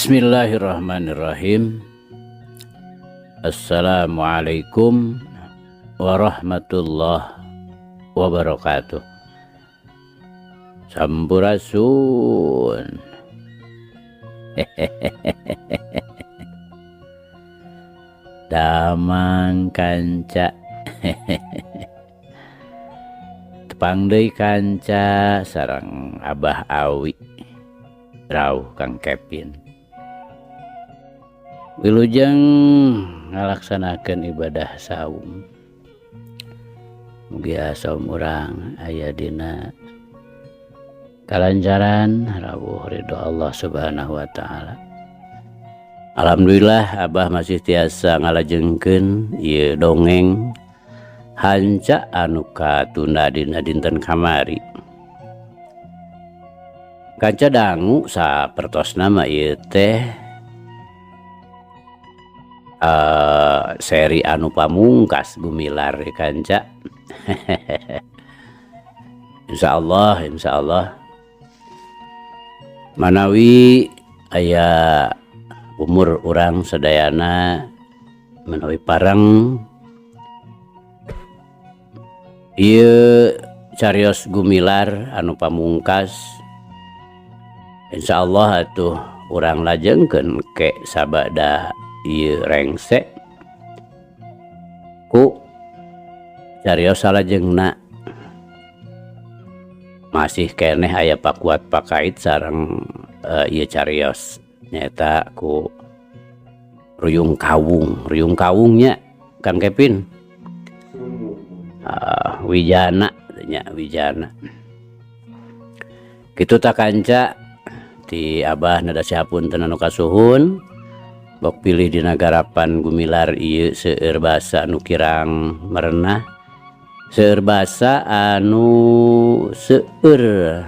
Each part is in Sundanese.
Bismillahirrahmanirrahim. Assalamualaikum warahmatullahi wabarakatuh. Sampurasun. Damang kanca. Tepang deui kanca sareng Abah Awi. Rauh Kang Kevin. Wilujeng ngalaksanakeun ibadah saum. Mugia saum urang aya dina kalancaran rawuh ridho Allah Subhanahu wa taala. Alhamdulillah Abah masih tiasa ngalajengkeun ieu dongeng hanca anu katunda dina dinten kamari. Kanca dangu sapertosna mah ieu teh seri anu pamungkas Gumilar kanca. Insyaallah, insyaallah manawi aya umur urang sadayana manawi pareng ieu carios Gumilar anu pamungkas, insyaallah atuh urang lajengkeun ke sabada ieu rengse ku carios salajengna. Masih keneh aya pakuat pakait sareng ieu carios nyaeta ku Ruyung Kawung. Ruyung Kawungnya Kang Kevin. Wijana nya Wijana. Kitu ta kanca ti Abah nada siapunten anu kasuhun. Bok pilih dina garapan Gumilar ieu seueur basa anu kirang merenah, seueur basa anu seueur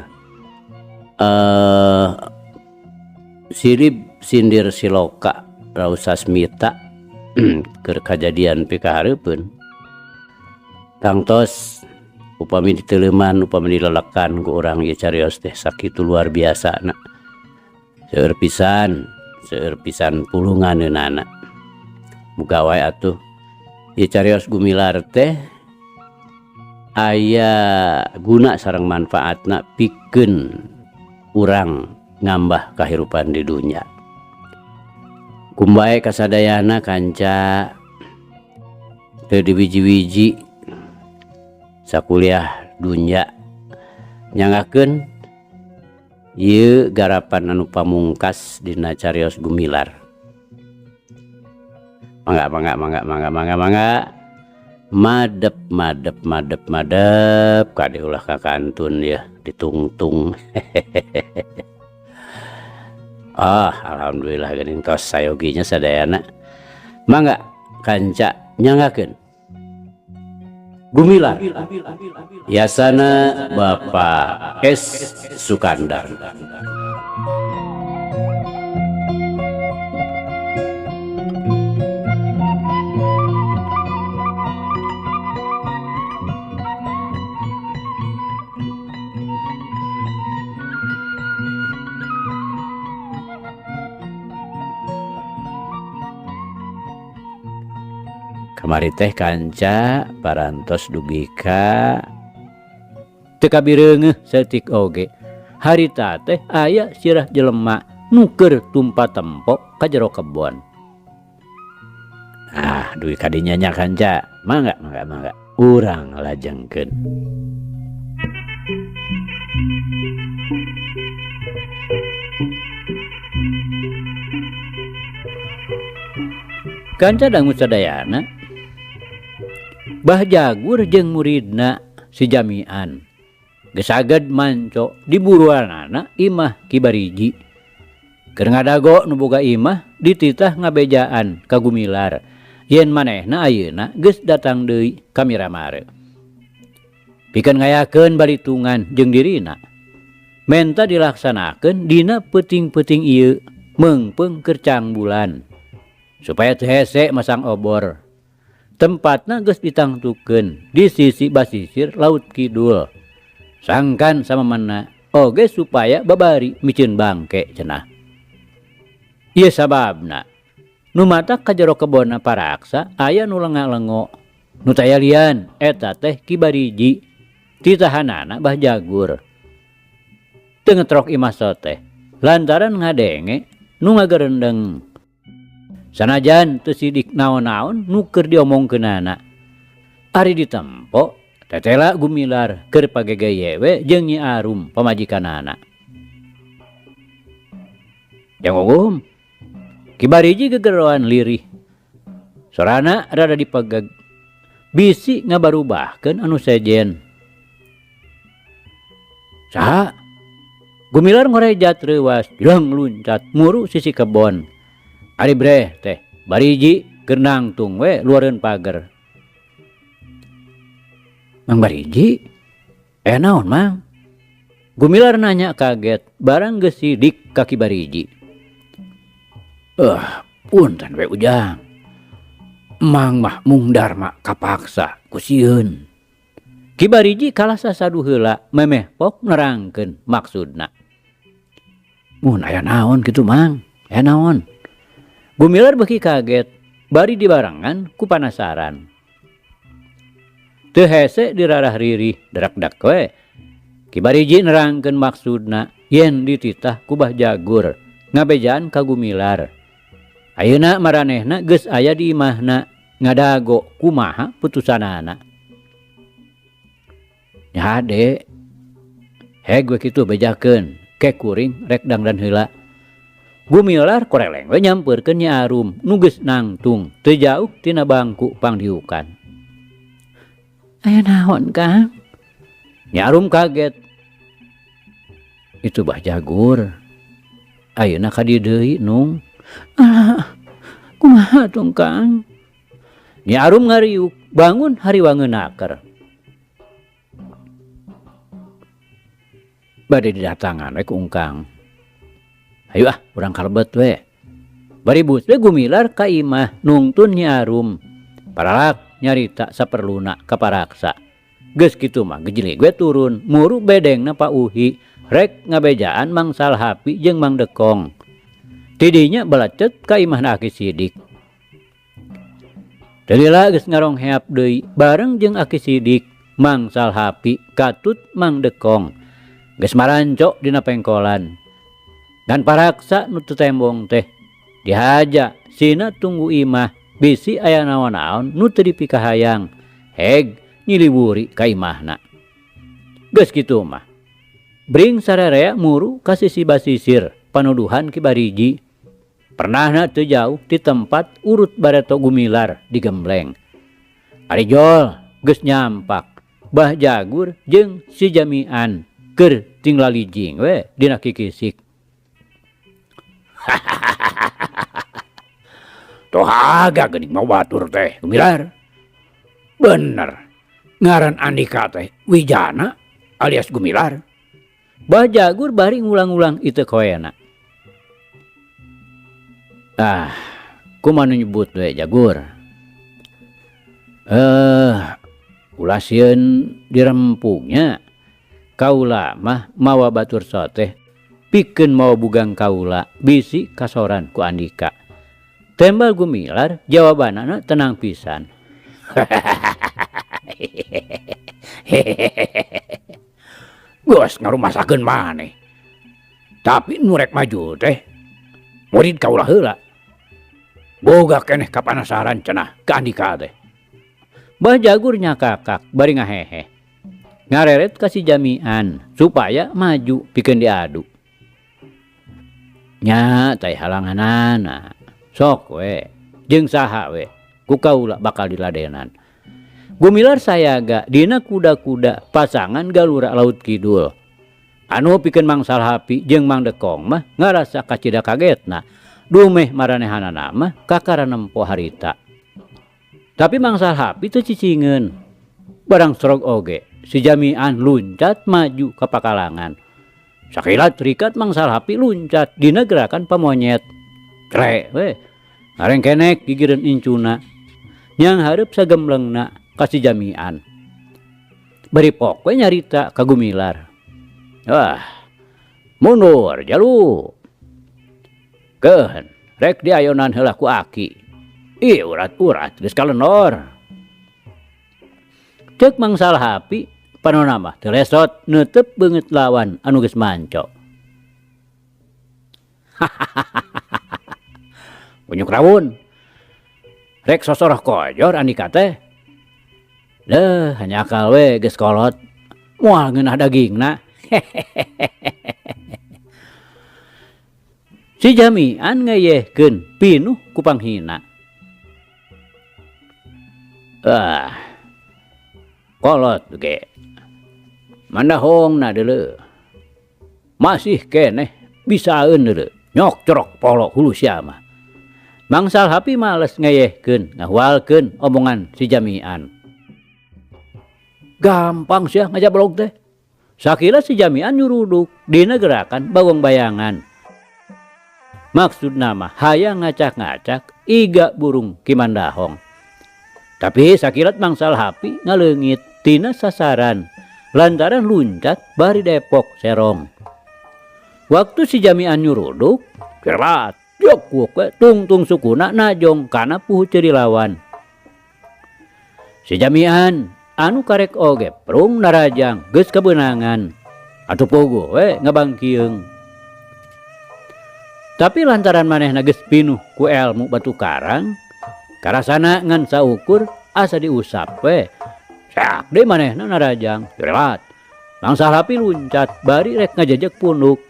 sirib sindir siloka rausasmita keur kajadian pikahareupeun. Tangtos upami diteuleman upami dilelekan ku urang ieu carios teh sakitu luar biasana. Seueur pisan, seueur pisan pulunganeunana. Muga wae atuh ieu carios Gumilar teh aya guna sareng manfaatna pikeun urang ngambah kahirupan di dunya. Kumbae kasadayana kanca teu diwiji-wiji sakuliah dunya nyangakeun ieu garapan anu pamungkas dina carios Gumilar. Mangga mangga mangga mangga mangga mangga madep madep madep madep kade ulah ka kantun ya ditungtung. Ah, alhamdulillah geuning tos sayoginya sadayana. Mangga kanca nyangakeun Gumilar Yasana Bapak S. Sukandar. Kamari teh kanca parantos dugi ka teu kabireungeuh saeutik oge. Harita teh aya sirah jelema nu keur tumpa tempo ka jero kebon. Ah, dugi ka dinya nya kanca. Mangga mangga mangga urang lajengkeun. Kanca dangu sadayana Bah Jagur jeung muridna si Jamian gesaged manco di buruanana imah Ki Bariji. Keur ngadago nu boga imah dititah ngabejaan ka Gumilar yen manehna ayeuna geus datang deui ka Miramare. Pikeun ngayakeun balitungan jeung dirina menta dilaksanakeun dina peuting-peuting ieu meungpeung keur cang bulan supaya teu hese masang obor. Tempatna geus ditangtukeun di sisi basisir Laut Kidul. Sangkan samemena oge supaya babari miceun bangke cenah. Ieu sababna nu matak ka jero kebonna paraksa aya nu lenga-lengo nu taya lian eta teh Ki Bariji titahanana Bah Jagur. Teu ngetrok imah soteh lantaran ngadenge nu ngagerendeng. Sanajan teu sidik naon-naon nu keur diomongkeunana. Ari ditempo tetela Gumilar keur pagegeye we jeung Nyi Arum pamajikanana. Jang Ugum, Ki Bariji gegeroan lirih. Sorana rada dipegeg. Bisi ngabarubahkeun anu sejen. Saha? Gumilar ngorejat reuwas jeung luncat muru sisi kebon. Ari breh teh Bariji keur nangtung we luareun pager. Mang Bariji? Naon Mang? Gumilar nanya kaget barang geus sidik ka Ki Bariji. Punten we Ujang. Mang mah mung darma kapaksa ku sieun. Ki Bariji kalah sasadu heula memeh pok nerangkeun maksudna. Mun aya naon kitu Mang? Aya naon? Gumilar beuki kaget bari dibarengan ku panasaran. Teu hese dirarah ririh derak-dek we. Ki Bariji nerangkeun maksudna yen dititah ku Bah Jagur ngabejaan ka Gumilar. Ayeuna maranehna geus aya di imahna ngadago kumaha putusanana. Nya hade. Heg we kitu bejakeun ke kuring rek dangdan heula. Gumilar koreleng we nyampeurkeun Nyi Arum nu geus nangtung teu jauh tina bangku pangdiukan. Aya naon Kang? Nyi Arum kaget. Itu Bah Jagur. Ayeuna ka dieu deui nung. Alah, kumaha tung Kang? Nyi Arum ngariuk bangun hariwangeun naker. Bade didatangan we ku Ungkang. Hayu ah, urang kalebet we. Bari bus we Gumilar ka imah nungtun Nyi Arum. Paralak nyarita saperluna ka paraksa. Geus kitu mah gejelig we turun muru bedengna Pak Uhi rek ngabejaan Mang Salhapi jeung Mang Dekong. Tidinya belecet ka imahna Aki Sidik. Teu lila geus ngarongheap deui bareng jeung Aki Sidik, Mang Salhapi katut Mang Dekong. Geus maranco dina pengkolan. Ngan paraksa nu teu tembong teh dihaja sina tunggu imah bisi aya naon-naon nu teu dipikahayang. Heg nyiliwuri ka imahna. Geus kitu mah bring sararea muru ka sisi basisir panuduhan Ki Bariji. Pernahna teu jauh ti tempat urut bareto Gumilar digembleng. Ari jol geus nyampak Bah Jagur jeung si Jamian keur tinglalijing we dina kikisik. Tohaga geuning mah batur teh Gumilar. Bener ngaran Andika teh Wijana alias Gumilar. Bah Jagur bari ngulang-ulang itu koena. Ah, kumaha nu nyebut we Jagur? Ulah sieun dirempungnya. Kaula mah mawa batur soteh pikeun mawa bugang kaula bisi kasoran ku Andika. Tembal Gumilar jawabanana tenang pisan. Geus ngarumasakeun maneh. Tapi nu rek maju teh murid kaula heula. Boga keneh kapanasaran cenah ka Andika teh. Bah Jagur nyakakak bari ngahehe. Ngareret ka si Jamian supaya maju pikeun diadu. Nya teh halanganana. Sok we jeung saha we ku kaula bakal diladenan. Gumilar sayaga dina kuda-kuda pasangan Galura Laut Kidul. Anu pikeun Mang Salhapi jeung Mang Dekong mah ngarasa kacida kagetna. Dumeh maranehanana mah kakara nempo harita. Tapi Mang Salhapi teu cicingeun. Barang sorog oge si Jamian luncat maju ka pakalangan. Sakilat rikat Mang Salhapi luncat dina gerakan pamonyet. Cre we ngarengkenek gigireun incuna. Nyang hareup sagemblengna ka si Jamian. Bari pok we nyarita ka Gumilar. Wah, mundur jalu. Keuheun. Rek diayonan heula ku aki. Ih urat-urat geus kalenor. Ceuk Mang Salhapi panona mah teu lesot neuteup beungeut lawan anu geus manco. Hahaha. Unyuk rawun. Rek sosoroh kojor andika teh. Deuh hanyakal we geus kolot. Moal ngeunah dagingna. Si jamian ngeyehkeun pinuh ku panghina. Ah. Kolot ge. Mandahongna deuleu. Masih keneh bisaeun deuleu. Nyok corok polo hulu sia mah. Mang Salhapi males ngeyehkeun ngahualkeun omongan si jamian. Gampang sia ngajablog teh. Sakila si jamian nyuruduk dina gerakan bawang bayangan. Maksudna mah hayang ngacak-ngacak iga burung Ki Mandahong. Tapi sakilat Mang Salhapi ngaleungit tina sasaran lantaran luncat bari depok serong. Waktu si jamian nyuruduk, cerat jok we tungtung sukuna najong kana puhu ceuri lawan. Si jamian anu karek oge prung narajang geus kabeunangan atuh puguh we ngabangkieung. Tapi lantaran manehna geus pinuh ku elmu batu karang, karasana ngan saukur asa diusap we. Seak deui manehna narajang, jerelat. Mang Salhapi luncat bari rek ngajejek punduk.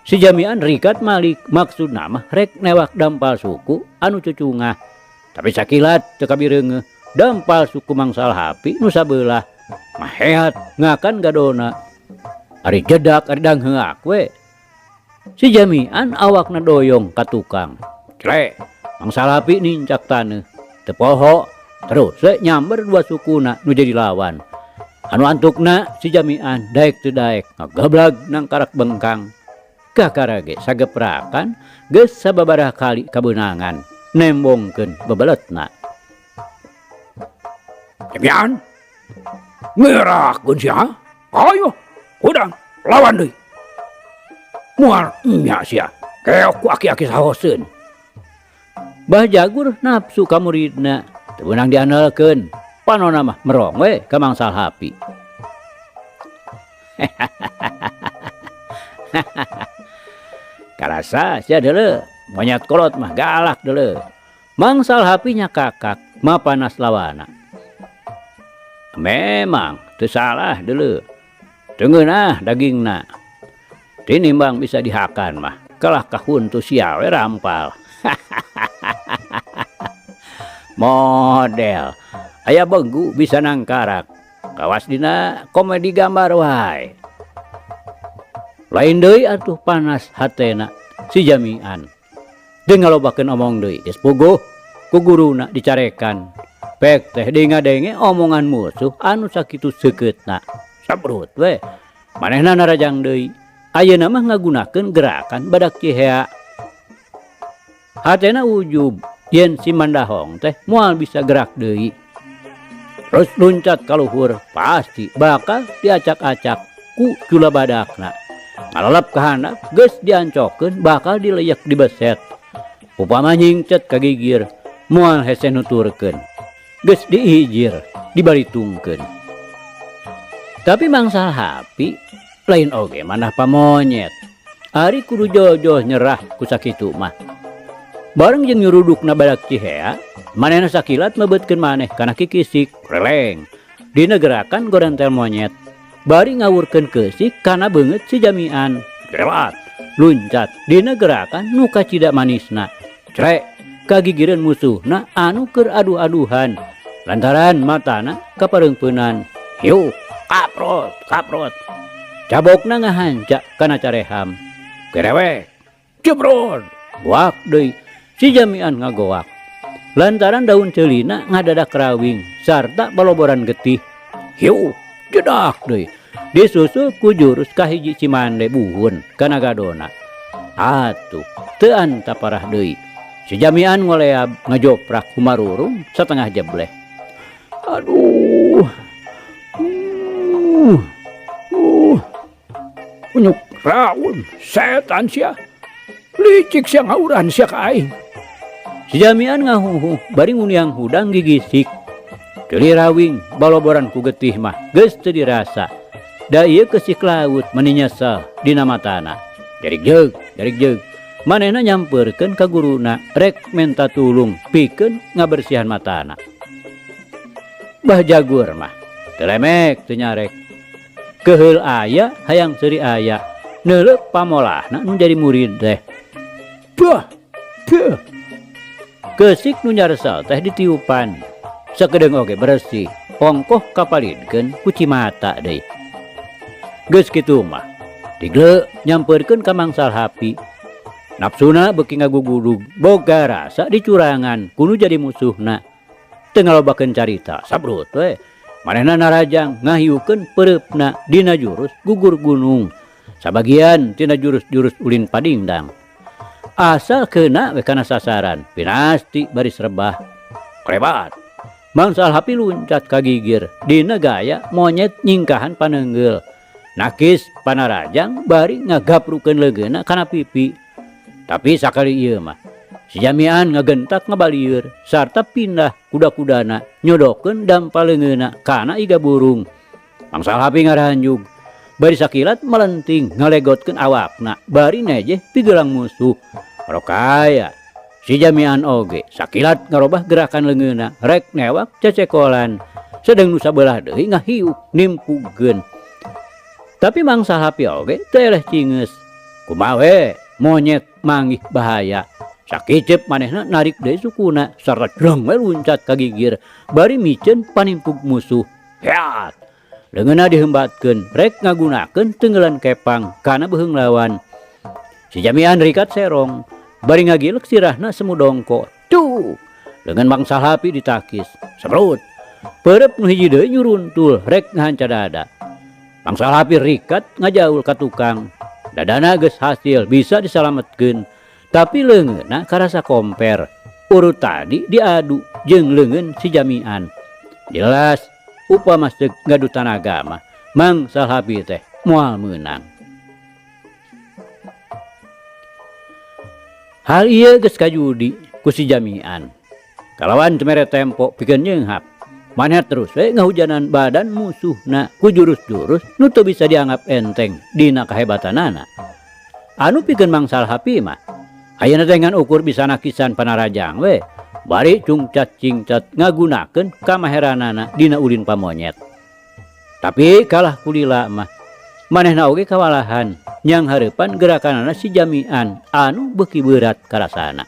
Si jamian rikat malik maksudna mah rek newak dampal suku anu cucungah. Tapi sakilat teu kabireungeuh dampal suku Mang Salhapi nu sabelah maheat ngakan gadona. Ari jedak ari dangheak we. Si jamian awakna doyong ka tukang. Clek, Mang Salhapi nincak taneuh. Teu poho, terus we nyamber dua sukuna nu jadi lawan. Anu antukna si jamian daek teu daek ngagablag nangkarak bengkang. Kakara ge sageprakan geus sababaraha kali kabeunangan nembongkeun bebeletna. Jamian, ngerakeun sia. Ayo, hudang lawan deui. Mual nya sia, keok ku aki-aki sahoseun. Bah Jagur nafsu ka muridna, teu meunang diandalkeun. Panona mah merong we ka Mang Salhapi. Karasa sia deuleu, monyet kolot mah galak deuleu. Mang Salhapi nya kakak mapanas lawana. Memang teu salah deuleu. Teu ngeunah dagingna. Tinimbang bisa dihakan mah, kalah kahuntu sia we rampal. Model aya benggu bisa nangkarak. Kawas dina komedi gambar wae. Lain deui atuh panas hatena si jamian. Deung ngalobakeun omong deui geus puguh ku guruna dicarekan. Pek teh dingadenge omongan musuh anu sakitu seukeutna. Sabrut we. Manehna narajang deui. Ayeuna mah ngagunakeun gerakan badak cihea. Hatena ujub yen si Mandahong teh moal bisa gerak deui. Terus luncat ka luhur pasti bakal diacak-acak ku cula badakna. Ngalalap ka handap geus diancokeun bakal dileyek dibeset. Upama nyingcet ka gigir moal hese nuturkeun. Geus diijir dibalitungkeun. Tapi Mang Salhapi lain oge manah pamonyet. Ari kudu jojoh nyerah ku sakitu mah. Bareng jeung nyurudukna badak cihea, manehna sakilat mebetkeun maneh kana kikisik, releng. Dina gerakan gorentel monyet, bari ngawurkeun keusik kana beungeut si jamian. Relewat, luncat dina gerakan nu kacida manisna. Crek, kagigireun musuhna anu keur aduh-aduhan. Lantaran matana kapareungpeunan. Hiuk, kaprot, kaprot. Cabokna ngahanca kana careham. Kerewek, jebrot, goak deui. Si jamian ngagoak. Lantaran daun ceulina ngadadak rawing sarta baloboran getih. Hiu, jedak deui. Disusul ku jurus kahiji cimande buhun kana gadona. Atuh, teu anta parah deui. Si jamian ngoleab ngajoprak kumarurung satengah jebleh. Aduh. Unyuk raun setan sia. Licik sia ngauran sia ka aing. Si Jamian ngahuhuh bari nguniang hudang gigisik. Ceuli rawing baloboran ku getih mah geus teu dirasa. Da ieu keusik laut meni nyesel dina matana. Jarik jeug, jarik jeug. Manehna nyampeurkeun ka guruna rek menta tulung pikeun ngabersihan matana. Bah Jagur mah teu lemek teu nyarek. Keheul aya hayang seuri aya. Neuleuh pamolahna nu jadi murid teh. Bah! Beuh! Keusik nu nyaresel teh ditiupan. Sakedeung oge beresih, ongkoh kapalidkeun ku cimata deui. Geus kitu mah, digle nyampeurkeun ka Mang Salhapi. Napsuna beuki ngagugudug, boga rasa dicurangan ku nu jadi musuhna. Teu ngalobakeun carita, sabrut we. Manehna narajang ngahiukeun peureupna dina jurus gugur gunung. Sabagian tina jurus-jurus ulin padingdang. Asal keuna we kana sasaran, pinasti baris rebah. Krebat. Mang Salhapi luncat ka gigir dina gaya monyet nyingkahan paneunggeul. Nakis panarajang bari ngagaprukeun leungeunna kana pipi. Tapi sakali ieu mah si Jamian ngagentak ngabalieur sarta pindah kuda-kudana nyodokeun dampa leungeunna kana iga burung. Mang Salhapi ngaranjug bari sakilat melenting ngalegotkeun awakna bari nejeh pigelang musuh. Rokaya si Jamian oge sakilat ngarobah gerakan leungeunna rek newak cecekolan sedeng nu sabelah deui ngahiuk nimpugeun. Tapi Mang Salhapi oge teu eleh cingeus. Kumaha we monyet manggih bahaya. Sakiceup manehna narik deui sukuna sarta jreng we luncat ka gigir bari miceun panimpug musuh. Heat! Leungeunna dihembatkeun rek ngagunakeun tenggelan kepang kana beuheung lawan. Si Jamian rikat serong bari ngagilek sirahna semu dongko. Tuh! Leungeun Mang Salhapi ditakis. Sebrut! Peureub nu hiji deui nyuruntul rek ngahanca dada. Mang Salhapi rikat ngajaul ka tukang. Dadana geus hasil bisa disalametkeun. Tapi leungeunna karasa komper. Urut tadi diadu jeung leungeun si Jamian. Jelas upama seuk ngadu tanaga mah Mang Salhapi teh moal meunang. Hal ieu geus kajudi ku si Jamian. Kalawan teu mere tempo pikeun nyeunghap. Manehna terus we ngahujanan badan musuhna ku jurus-jurus nu teu bisa dianggap enteng dina kahebatanana. Anu pikeun Mang Salhapi mah ayeuna teh ngan ukur bisa nakisan panarajang we bari cungcat-cingcat ngagunakeun kamaheranana dina ulin pamonyet. Tapi kalah kulila mah manehna oge kawalahan nyang hareupan gerakanana si Jamian anu beuki beurat karasana.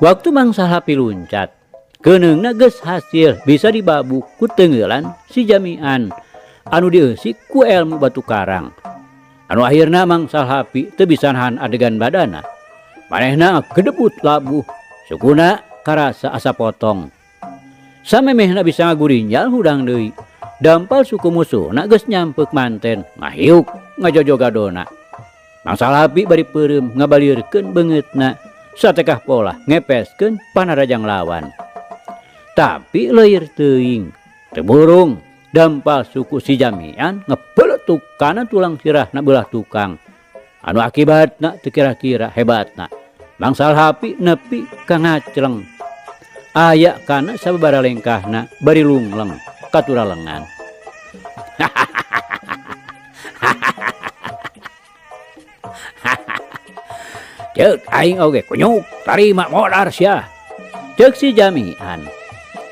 Waktu Mang Salhapi luncat, keuneungna geus hasil bisa dibabuk ku teungeulan si Jamian anu dieusi ku elmu batu karang. Anu akhirna Mang Salhapi teu bisa nahan adegan badana. Manehna gedebut labuh, sukuna karasa asa potong. Samemehna bisa ngagurinjal hudang deui. Dampal suku musuhna geus nyampeuk manten, ngahiuk ngajojogadona. Mang Salhapi bari peureum ngabalieurkeun beungeutna, satekah polah ngepeskeun panarajang lawan. Tapi leuir teuing, teu burung dampal suku si Jamian ngepeletuk kana tulang sirahna beulah tukang. Anu akibatna teu kira-kira hebatna. Mang Salhapi nepi ka ngacleng. Aya kana sababaraha lengkahna bari lungleng katuralengan. Ceuk aing oge kunyuk tarima modar sia. Ceuk si Jamian.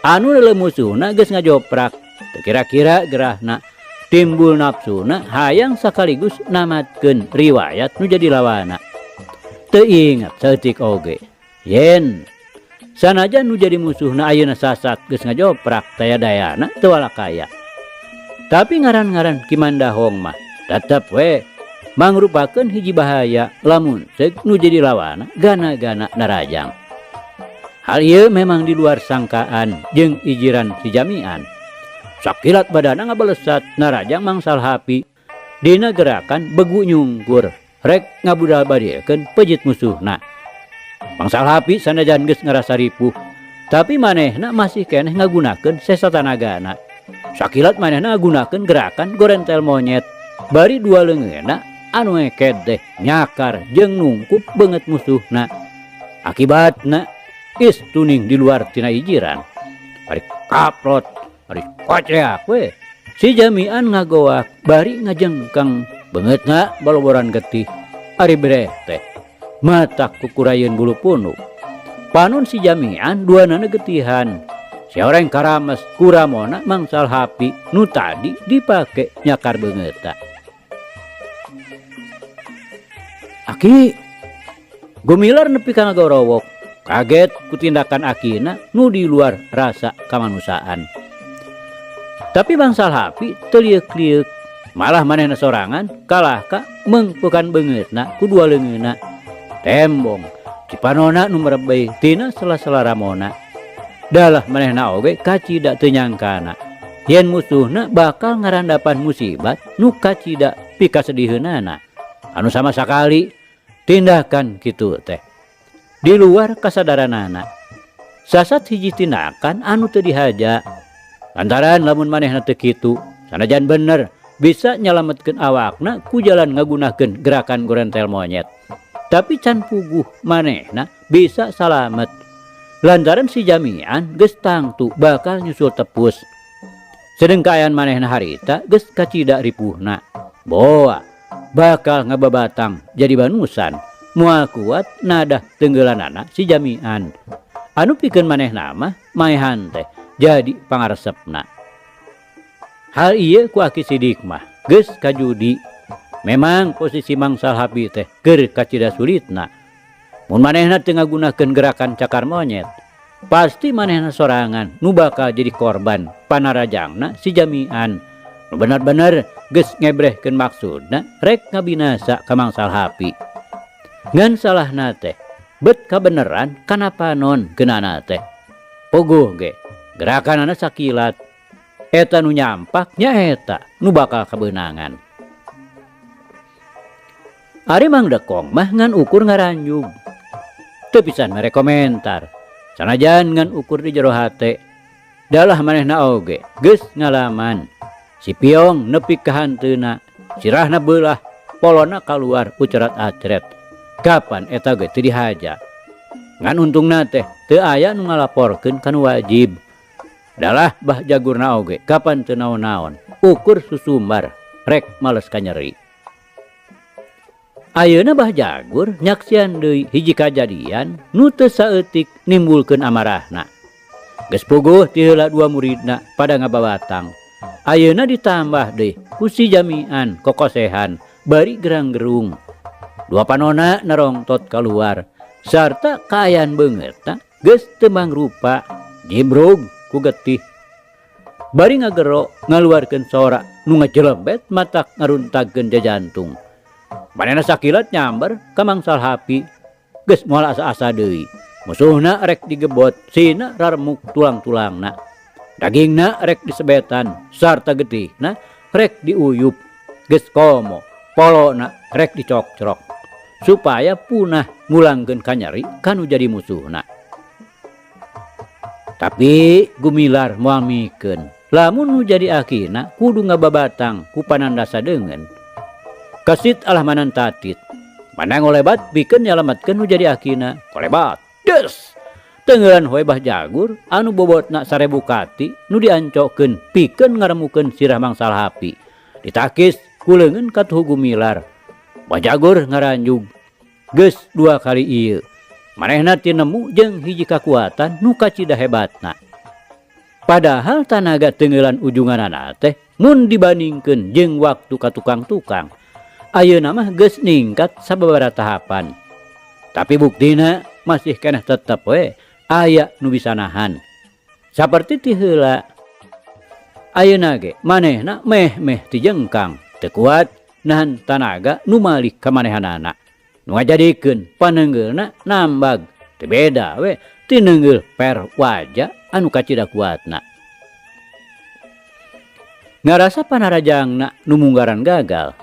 Anu leuleum musuhna geus ngajoprak, teu kira-kira gerahna timbul nafsuna hayang sakaligus namatkeun riwayat nu jadi lawana. Teu ingat saeutik oge. Yen sanajan nu jadi musuhna ayeuna sasat geus ngajoprak taya-dayana teu walakaya. Tapi ngaran-ngaran Ki Mandahong mah tetep we mangrupakeun hiji bahaya lamun seuk nu jadi lawana gana-gana narajang. Hal ieu memang di luar sangkaan jeung ijiran si Jamian. Sakilat badana ngabalesat narajang Mang Salhapi dina gerakan begu nyungkur rek ngabudal badiekeun pejit musuhna. Mang Salhapi sanajan geus ngarasa ripuh, tapi manehna masih keneh ngagunakeun sesa tanagana. Sakilat manehna ngagunakeun gerakan gorentel monyet, bari dua leungeunna anu eked teh nyakar jeung nungkup beungeut musuhna. Akibatna is tuning di luar tina ijiran. Bari kaprot, bari koceak we. Si Jamian ngagoak bari ngajengkang beungeutna baloboran getih. Ari bereh teh matak kukurayeun bulu punuk. Panon si Jamian duanana getihan. Si oreng karames kuramona mangsal hapi nu tadi dipake nyakar beungeutna. Aki Gumilar nepi ka ngagorowok, kaget ku tindakan akina nu di luar rasa kamanusiaan. Tapi bangsal hapi teu lieuk-lieuk, malah manehna sorangan kalah ka mengpukan beungeutna ku dua leungeunna. Tembong cipanona nu merebey tina sela-sela ramona. Dalah manehna oge kacida teu nyangkana yen musuhna bakal ngarandapan musibat nu kacida pikasediheunana. Anu sama sakali tindakan kitu teh di luar kasadaranana. Sasat hiji tindakan anu teu dihaja. Lantaran lamun manehna teu kitu, sanajan bener bisa nyalametkeun awakna ku jalan ngagunakeun gerakan gorentel monyet. Tapi can puguh manehna bisa salamet. Lantaran si Jamian geus tangtu bakal nyusul tepus. Sedeng kaayaan manehna harita geus kacida ripuhna. Boa bakal ngababatang jadi banusan. Moal kuat nadah tenggelanana si Jamian. Anu pikeun manehna mah maehan teh jadi pangaresepna. Hal ieu ku Aki Sidik mah geus kajudi. Memang posisi mangsal hapi teh keur kacida sulitna. Mun manehna teu ngagunakeun gerakan cakar monyet, pasti manehna sorangan nu bakal jadi korban panarajangna si Jamian. Nu bener-bener geus ngebrehkeun maksudna rek ngabinasa ka mangsal hapi. Ngan salahna teh bet kabeneran kana panon geunana teh. Puguh ge gerakanana sakilat. Eta nu nyampak nyaeta nu bakal kabeunangan. Ari Mang Dekong mah ngan ukur ngaranjug. Teu pisan mere komentar. Sanajan ngan ukur di jero hate. Dalah manehna oge geus ngalaman. Si Piong nepi ka hanteuna, sirahna beulah, polona kaluar ucerat-acret. Kapan eta ge teu dihaja. Ngan untungna teh teu aya nu ngalaporkeun ka nu wajib. Dalah bah jagurna oge kapan teu naon-naon, ukur susumbar rek males ka nyeri. Ayeuna bah jagur nyaksian deui hiji kajadian nu teu saeutik nimbulkeun amarahna. Geus puguh ti heula dua muridna pada ngababatang. Ayeuna ditambah deui ku si Jamian kokosehan bari gerang-gerung. Dua panona narongtot kaluar sarta kaayaan beungeutna geus teu mangrupa jibrug ku getih. Bari ngagero ngaluarkeun sora nu ngajelebet matak ngaruntagkeun jajantung. Manehna sakilat nyamber ka mangsal hapi geus moal asa-asa deui. Musuhna rek digebot, sina raremuk tulang-tulangna. Dagingna rek disebetan sarta getihna rek diuyup. Geus komo, polona rek dicokcrok supaya punah ngulangkeun kanyeri kanu jadi musuhna. Tapi Gumilar moal mikeun. Lamun nu jadi akina kudu ngababatang ku panandasa deungeun. Kasit alah manantatit. Mana ngolebat pikeun nyalametkeun nu jadi akina. Kolebat. Des. Tenggelan hoe bah jagur anu bobotna 1000 kati nu diancokeun pikeun ngaremukeun sirah mangsal hapi. Ditakis ku leungeun katuhu Gumilar. Bah jagur ngaranjug. Geus dua kali ieu. Manehna tinemu jeung hiji kakuatan nu kacida hebatna. Padahal tanaga tenggelan ujunganana teh mun dibandingkeun jeung waktu ka tukang-tukang. Ayeuna mah geus ningkat sababaraha tahapan. Tapi buktina masih keneh tetep we aya nu bisa nahan. Saperti ti heula. Ayeuna ge manehna meh-meh tijengkang, teu kuat nahan tanaga nu malik ka manehanana. Nu ngajadikeun panenggeulna nambag, teu beda we tinenggel per waja anu kacida kuatna. Ngarasa panarajangna nu munggaran gagal.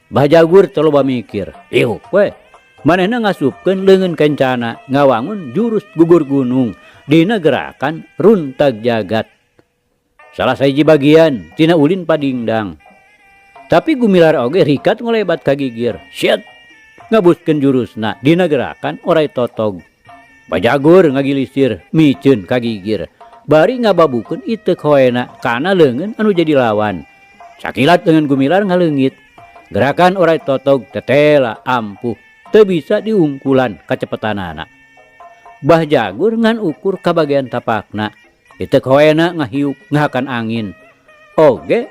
Bah Jagur teu loba mikir, iuk we. Manehna ngasupkeun leungeun kencana ngawangun jurus gugur gunung dina gerakan runtag jagat. Salah sahiji bagian tina ulin padingdang. Tapi Gumilar oge rikat ngolebat ka gigir. Syet! Ngabuskeun jurusna dina gerakan oray totog. Bajagur ngagilisir miceun ka gigir. Bari ngababukeun iteuk hoena kana leungeun anu jadi lawan. Sakilat leungeun Gumilar ngaleungit. Gerakan oray totog tetela ampuh teu bisa diungkulan kacepetanana. Bah Jagur ngan ukur kabagean tapakna. Iteuk hoena ngahiuk ngahakan angin. Oge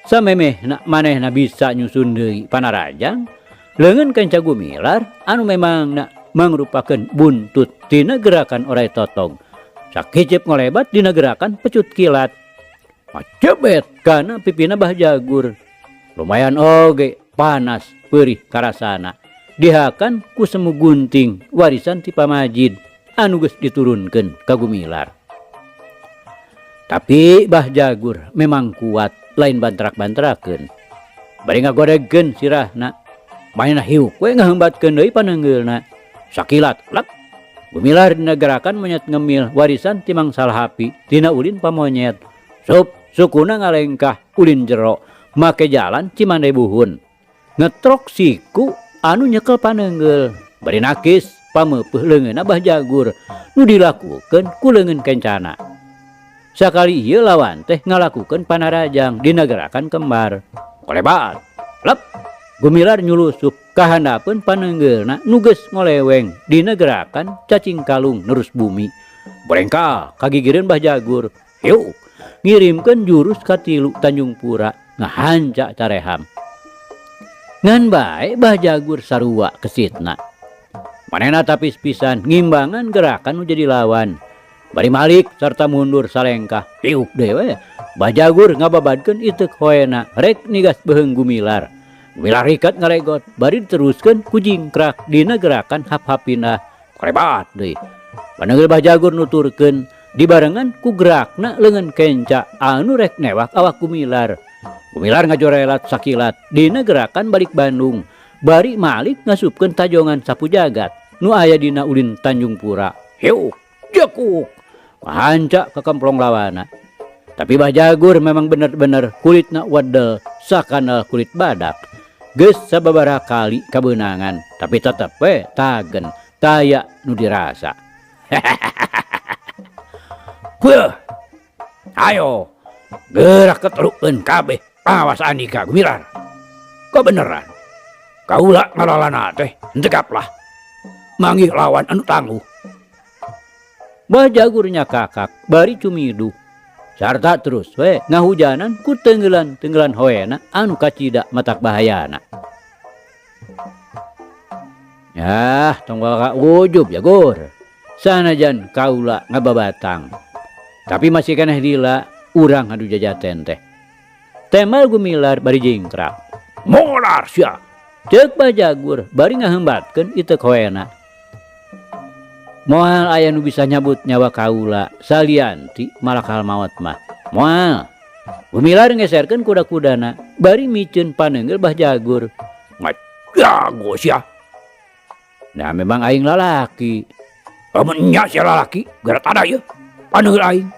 samemehna manehna bisa nyusun deui panarajang. Leungeun kenca Gumilar anu memangna mangrupakeun buntut tina gerakan oray totog. Sakicip ngolebat dina gerakan pecut kilat. Macebet kana pipina Bah Jagur. Lumayan oge panas perih karasana. Dihakan ku semu gunting warisan ti pamajid anu geus diturunkeun ka Gumilar. Tapi Bah Jagur memang kuat lain bantrak-bantrakeun. Bari ngagodegkeun sirahna. Manehna hiuk we ngaheumbatkeun deui paneunggeulna. Sakilat lek Gumilar dina gerakan monyet ngemil warisan ti Mang Salhapi tina ulin pamonyet. Sup sukuna ngalengkah ulin jero make jalan Cimande Buhun. Ngetrok siku anu nyekel paneunggeul. Bari nakis pameupeuh leungeunna Bah Jagur nu dilakukeun ku leungeun kencana. Sakali ieu lawan teh ngalakukeun panarajang dina gerakan kembar. Kolebat lep Gumilar nyulusup kahandapeun paneunggeulna nu geus ngoleweng dina gerakan cacing kalung nerus bumi. Borengkal kagigireun Bah Jagur. Hiuk ngirimkeun jurus katilu Tanjung Pura ngahanca careham. Ngan bae Bah Jagur sarua kesitna. Manehna tapis pisan ngimbangan gerakan nu jadi lawan. Bari malik sarta mundur salengkah. Hiuk deui we. Bah Jagur ngababadkeun iteuk hoena rek nigas beuheung Gumilar. Gumilar rikat ngalegot bari diteruskeun ku jingkrak dina gerakan hap-hap pindah. Korebat deui. Paneunggeul Bah Jagur nuturkeun dibarengan ku gerakna leungeun kenca anu rek newak awak Gumilar. Gumilar ngajorelat sakilat dina gerakan balik Bandung. Bari malik ngasupkeun tajongan sapu jagat nu aya dina ulin Tanjung Pura. Hiuk, jekuk, hanca kekemplong lawana. Tapi Bah Jagur memang bener-bener kulitna wedel sakanal kulit badak. Geus sababaraha kali kabeunangan, tapi tetep we tagen taya nu dirasa. Beuh. Ayo, gerak keterukeun kabeh awas andika Gumilar. Kebeneran. Kaula ngalalana teh henteu gaplah. Manggih lawan anu tangguh. Bah Jagur nyakakak bari cumiduh. Sarta terus we ngahujanan ku tenggelan-tenggelan hoena anu kacida matak bahayana. Yah, tong ka ujub Jagur. Sanajan kaula ngababatang. Tapi masih keneh lila urang adu jajaten teh. Temal Gumilar bari jingkrak. Molar sia. Ceuk Bah Jagur bari ngaheumbatkeun iteuk hoena. Moal aya nu bisa nyabut nyawa kaula salianti malakal maot mah. Moal. Gumilar ngeserkeun kuda-kudana bari miceun paneunggeul Bah Jagur. Ngajago sia. Nah memang aing lalaki. Lamun nya sia lalaki, geura tada ieu. Paneunggeul aing.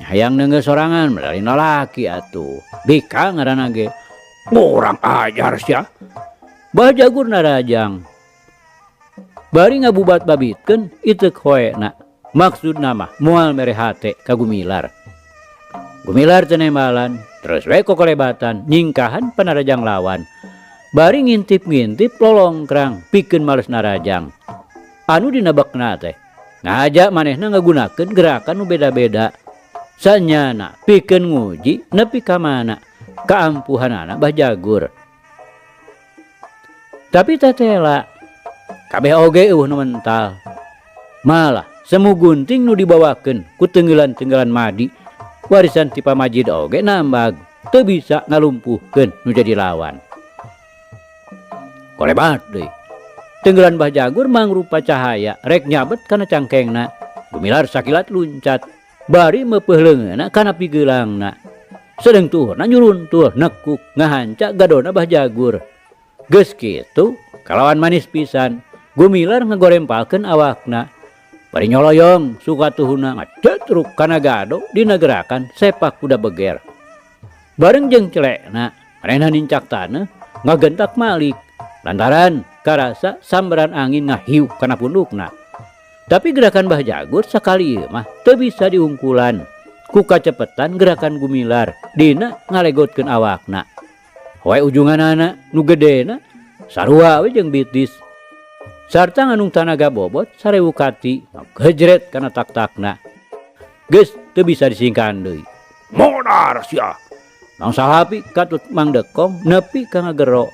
Hayang neunggeul sorangan lain lalaki atuh. Bika ngaranna ge. Urang ajar sia. Bah Jagur narajang. Bari ngabubat-babitkeun iteuk hoena. Maksudna mah moal mere hate ka Gumilar. Gumilar teu nembalan, terus we kokolebatan nyingkahan panarajang lawan. Bari ngintip-ngintip lolongkrang pikeun males narajang. Anu dinabekna teh ngaja manehna ngagunakeun gerakan nu beda-beda. Sanyana pikeun nguji nepi ka mana kaampuhanana Bah Jagur. Tapi tetela kabeh oge eueuh nu mental. Malah semu gunting nu dibawakeun ku tenggelan-tenggelan madi warisan ti pamajid oge nambag teu bisa ngalumpuhkeun nu jadi lawan. Kolebat deui. Tenggelan Bah Jagur mangrupa cahaya rek nyabet kana cangkengna. Gumilar sakilat luncat bari meupeuh leungeunna kana pigeulangna. Sedeng tuhna nyuruntuh nekuk ngahanca gadona Bah Jagur. Geus kitu kalawan manis pisan Gumilar ngagorempalkeun awakna. Bari nyoloyong suka tuhuna ngacetruk kana gado dina gerakan sepak kuda beger. Bareng jeung celekna Manehna nincak taneuh ngagentak malik lantaran karasa sambaran angin ngahiuk kana pundukna. Tapi gerakan Bah Jagur sakali ieu mah teu bisa diungkulan ku kacepetan gerakan Gumilar dina ngalegotkeun awakna. Hoe ujunganana nu gedena sarua we jeung bitis. Sarta nganung tanaga bobot sarewu kati ngagejret kana tak-takna. Geus teu bisa disingkahan deui. Modar sia. Mang Sahapi katut Mang Dekong nepi ka ngagero.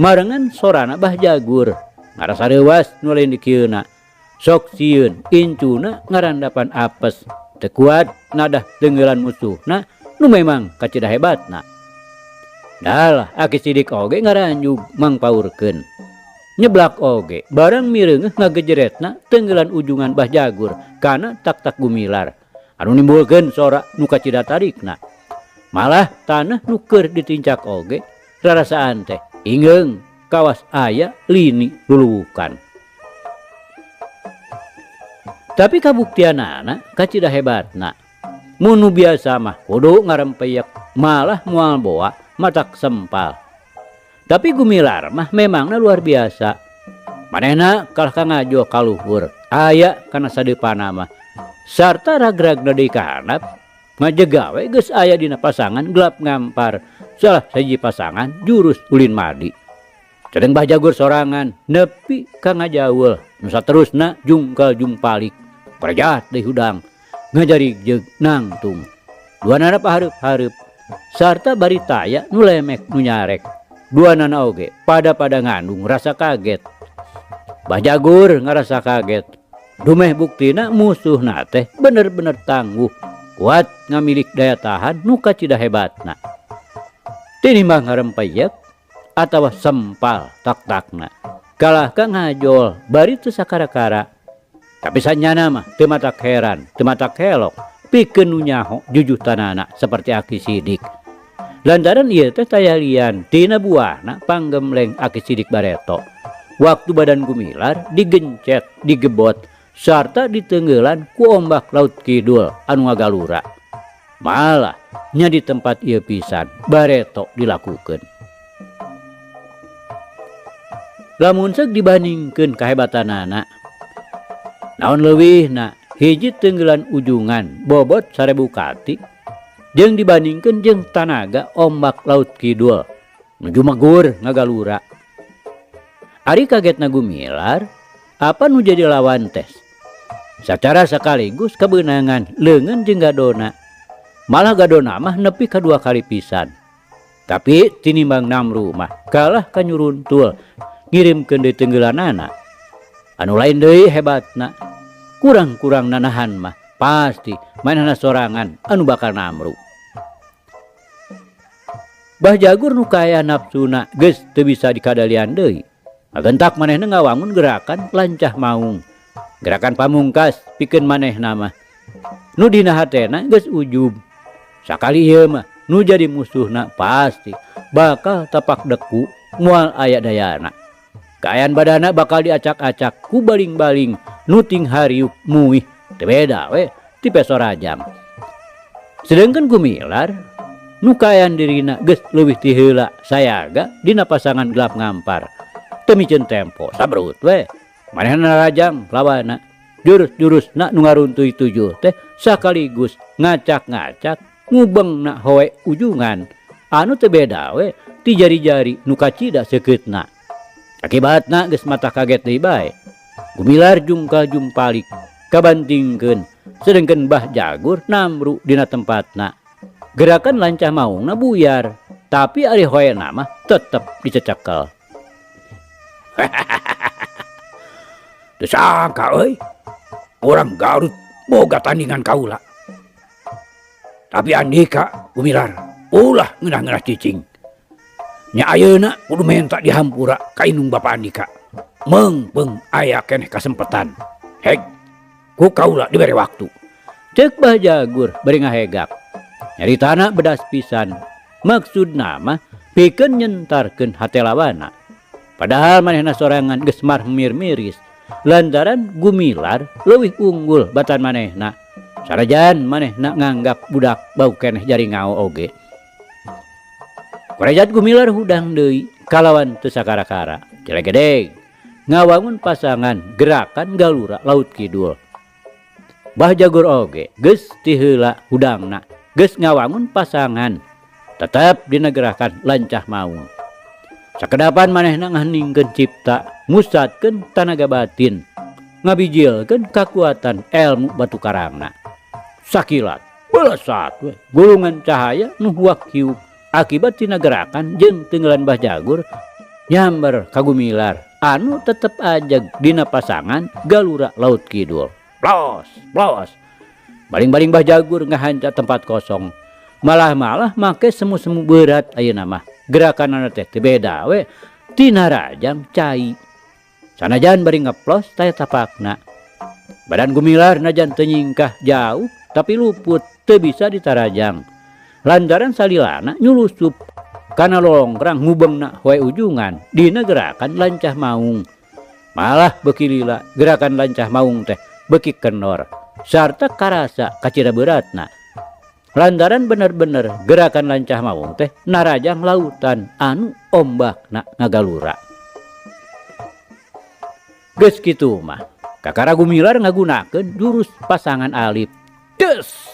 Marengan sorana Bah Jagur ngarasa reuwas nu lain dikieuna. Sok sieun incuna ngarandapan apes. Teu kuat nadah tenggelan musuhna nu memang kacida hebatna. Dalah Aki Sidik oge ngaranjug mangpaurkeun. Nyeblak oge barang mireungeuh ngagejeretna tenggelan ujungan Bah Jagur kana tak-tak Gumilar anu nimbulkeun sora nu kacida tarikna. Malah tanah nu keur ditincak oge rarasaan teh ingeung kawas aya lini luluwukan. Tapi kabuktianana kacida hebatna. Mun nu biasa mah kudu ngarempeyek malah moal boa matak sempal. Tapi Gumilar mah memangna luar biasa. Manehna kalah ka ngajo ka luhur, aya kana sadeupana mah. Sarta ragragna deui ka handap, ngajega we geus aya dina pasangan gelap ngampar, salah sahiji pasangan jurus ulin madi. Sedeng Bah Jagur sorangan nepi ka ngajaul, nu saterusna jungkal jumpalik. Korejat deui hudang, ngajarig jeung nangtung. Duanana pahareup-hareup, sarta bari taya nu lemek nu nyarek. Duanana oge pada-pada ngandung rasa kaget. Bah Jagur ngarasa kaget. Dumeh buktina musuhna teh bener-bener tangguh, kuat ngamilik daya tahan nu kacida hebatna. Tinimbang ngarempeyek atawa sempal tak-takna. Kalah ka ngajol bari teu sakara-kara. Tapi sanyana mah teu matak heran, teu matak helok, pikeun nu nyaho jujutanana seperti Aki Sidik. Lantaran ieu teh taya lian tina buahna panggemleng Aki Sidik bareto. Waktu badan Gumilar digencet, digebot, sarta ditenggelan ku ombak laut kidul anu ngagalura. Malah nya di tempat ieu pisan bareto dilakukeun. Lamun seuk dibandingkeun kahebatanana, naon leuwihna hiji tenggelan ujungan bobot 1000 kati jeung dibandingkeun jeung tanaga ombak laut kidul nuju megur ngagalura. Ari kagetna Gumilar, apa nu jadi lawan tes? Sacara sekaligus kebenangan leungeun jeung gadona. Malah gadona mah nepi ka 2 kali pisan. Tapi tinimbang namru mah kalah ka nyuruntul ngirimkeun deui tenggelanana. Anu lain deui hebatna, kurang-kurang nanahan mah pasti manehna sorangan anu bakal namru. Bah Jagur nu kaya nafsuna geus teu bisa dikadalian deui. Ngagentak manehna ngawangun gerakan lancah maung. Gerakan pamungkas pikeun manehna mah. Nu dina hatena geus ujub. Sakali ieu mah nu jadi musuhna pasti bakal tapak deku moal aya dayana. Kaayaan badana bakal diacak-acak ku baling-baling nu ting hariuk muih teu beda we ti peso rajang. Sedengkeun Gumilar nu kaayaan dirina geus leuwih ti heula sayaga dina pasangan gelap ngampar. Teu miceun tempo sabrut we. Manehna rajang lawana. Jurus-jurusna nu ngaruntuy tujuh teh sakaligus ngacak-ngacak ngubengna hoe ujungan anu teu beda we ti jari-jari nu kacida seukeutna. Akibatna geus mata kaget deui bae. Gumilar jungkal jumpalik kabantingkeun sedengkeun Bah Jagur namru dina tempatna. Gerakan lancah maungna buyar, tapi ari hoena mah tetep dicecekel. Teu sangka euy, urang Garut boga tandingan kaula. Tapi andika Gumilar ulah ngeunah-ngeunah cicing. Nya ayeuna kudu menta dihampura ka indung bapa andika. Meungpeung aya keneh kasempetan. Heg, ku kaula dibere waktu. Ceuk Bah Jagur bari ngahegak. Nyaritana bedas pisan. Maksudna mah pikeun nyentarkeun hate lawana. Padahal manehna sorangan geus marmir miris lantaran Gumilar leuwih unggul batan manehna. Sanajan manehna nganggap budak bau keneh jari ngao oge. Kurejat Gumilar hudang deui kalawan teu sakara-kara. Cilegedeg ngawangun pasangan gerakan galura laut kidul. Bah Jagur oge geus ti heula hudangna geus ngawangun pasangan tetep dina gerakan lancah maung. Sakedapan manehna ngaheningkeun cipta, musatkeun tanaga batin, ngabijilkeun kakuatan elmu batu karangna. Sakilat belesat we gulungan cahaya nu huak hiuk akibat tina gerakan jeung tenggelan Bah Jagur nyamber ka Gumilar anu tetep ajeg dina pasangan galura laut kidul. Plos, plos. Baling-baling Bah Jagur ngahanca tempat kosong. Malah-malah make semu-semu berat ayeuna mah. Gerakanana teh teu beda we tina rajang cai. Sanajan bari ngeplos taya tapakna. Badan Gumilar najan teu nyingkah jauh tapi luput teu bisa ditarajang. Lantaran salilana nyulusup kana lolongkrang ngubengna hoe ujungan dina gerakan lancah maung. Malah beuki lila gerakan lancah maung teh beuki kenor sarta karasa kacida beratna. Lantaran bener-bener gerakan lancah maung teh narajang lautan anu ombakna ngagalura. Geus kitu mah kakara Gumilar ngagunakeun jurus pasangan alif. Des!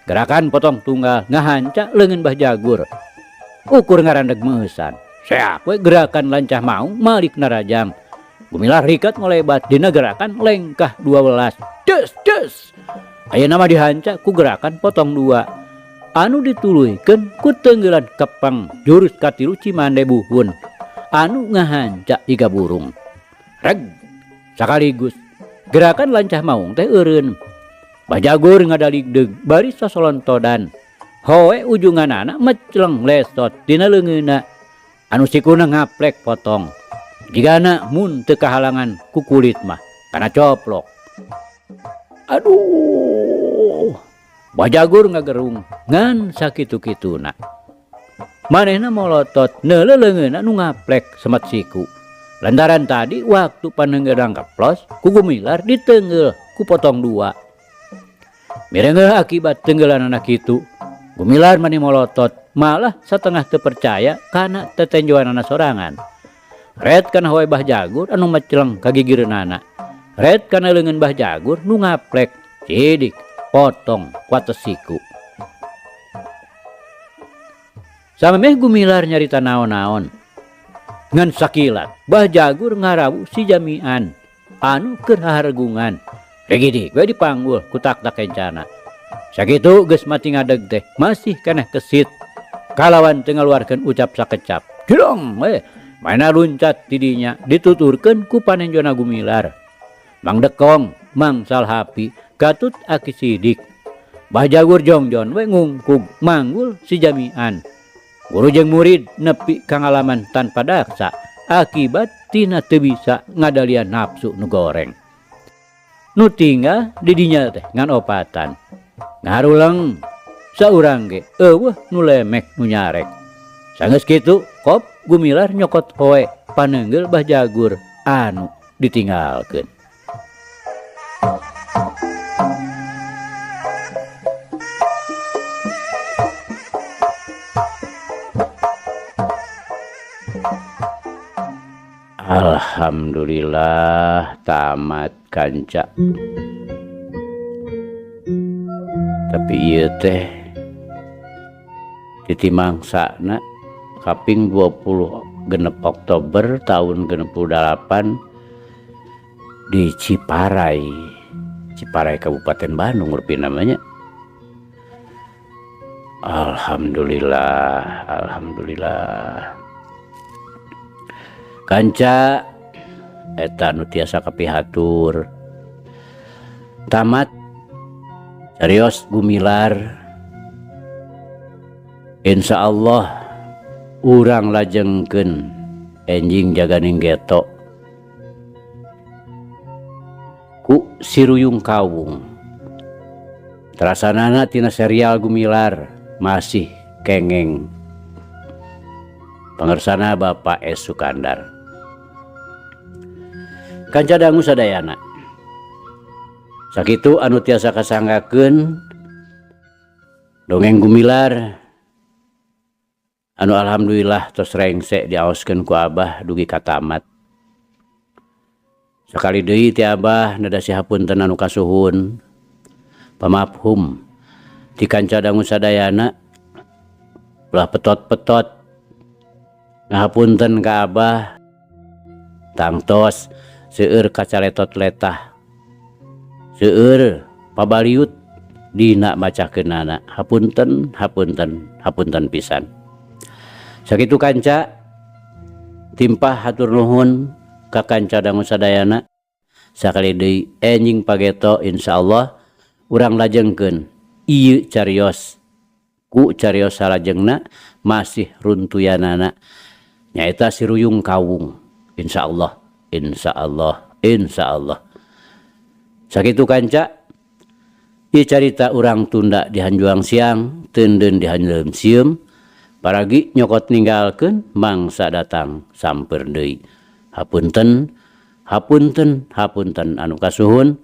Gerakan potong tunggal ngahanca leungeun Bah Jagur. Ukur ngarandeg meusan. Seak we gerakan lancah maung malik narajang. Gumilar rikat ngolebat dina gerakan lengkah 12. Des, des. Ayeuna mah dihanca ku gerakan potong 2. Anu dituluykeun ku teunggelan kepeng jurus katilu Cimande Buhun. Anu ngahanca iga burung. Reg sakaligus gerakan lancah maung teh eureun. Bah Jagur ngadaligdeug bari sosolontodan. Hoe ujunganana mecleng lesot dina leungeunna. Anu sikuna ngaplek potong. Jigana mun teu kahalangan ku kulit mah kana coplok. Aduh, Bah Jagur ngagerung ngan sakitu-kituna. Manehna molotot neuleuh leungeunna nu ngaplek semet siku. Lantaran tadi waktu panenggeudang keplos ku Gumilar diteungeul ku potong 2. Mireungeuh akibat tenggelanana kitu, Gumilar mani molotot malah satengah teu percaya kana tetenjoanana sorangan. Red kana hoe Bah Jagur anu mecleng ka gigireunana. Red kana leungeun Bah Jagur nu ngaplek sidik potong kuates siku. Samemeh Gumilar nyarita naon-naon. Ngan sakilat Bah Jagur ngarawu si Jamian anu keur hahargungan. Regidik we dipanggul ku tak-tak kencana. Sakitu geus mati ngadeg teh masih keneh kesit. Kalawan teu ngaluarkeun ucap sakecap. Jlong we mana luncat tidinya dituturkeun ku panenjona Gumilar. Mang Dekong, Mang Salhapi, Gatut Aki Sidik. Bah Jagur jongjon we ngungkug manggul si Jamian. Guru jeung murid nepi kangalaman tanpa daksa akibat tina teu bisa ngadalian nafsu nu goreng. Nu tinggal di dinya teh ngan opatan. Ngaruleng saurang ge eueuh nu lemek nu nyarek. Sanggeus kitu kop Gumilar nyokot hoe paneunggeul Bah Jagur anu ditinggalkeun. Alhamdulillah tamat kanca. Tapi ieu teh titi mangsana kaping 26 Oktober tahun 68 di Ciparai, Ciparai Kabupaten Bandung rupi namanya. Alhamdulillah, alhamdulillah. Kanca eta nu tiasa kapihatur. Tamat serios Gumilar. Insyaallah urang lajengkeun enjing jaganing geto ku Siruyung Kawung. Terasanana tina serial Gumilar masih kengeng. Pangersana Bapak S. Sukandar. Kanca dangu sadayana. Sakitu anu tiasa kasanggakeun dongeng Gumilar Anu alhamdulillah tos rengse diaoskeun ku Abah dugi ka tamat. Sakali deui ti Abah neda sihapunten anu kasuhun. Pamafhum ti kanca dangu sadayana ulah petot-petot ngahapunten ka Abah tangtos seueur kacaletot letah seueur pabaliut dina macakeunana. Hapunten, hapunten, hapunten pisan. Sakitu kanca, timpah hatur nuhun ka kanca dangu sadayana. Sakali deui enjing pageto, insyaallah urang lajengkeun ieu carios ku carios salajengna, masih runtuyanana nyaeta Si Ruyung Kawung. Insyaallah, insyaallah, insyaallah. Sakitu kanca, ieu carita urang tunda di hanjuang siang, teundeun di hanjeum sieum. Paragi nyokot ninggalkeun, mangsa datang samper deui. Hapunten, hapunten, hapunten anu kasuhun.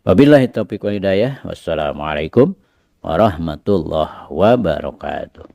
Wabillahi taufiq wal hidayah. Wassalamualaikum warahmatullahi wabarakatuh.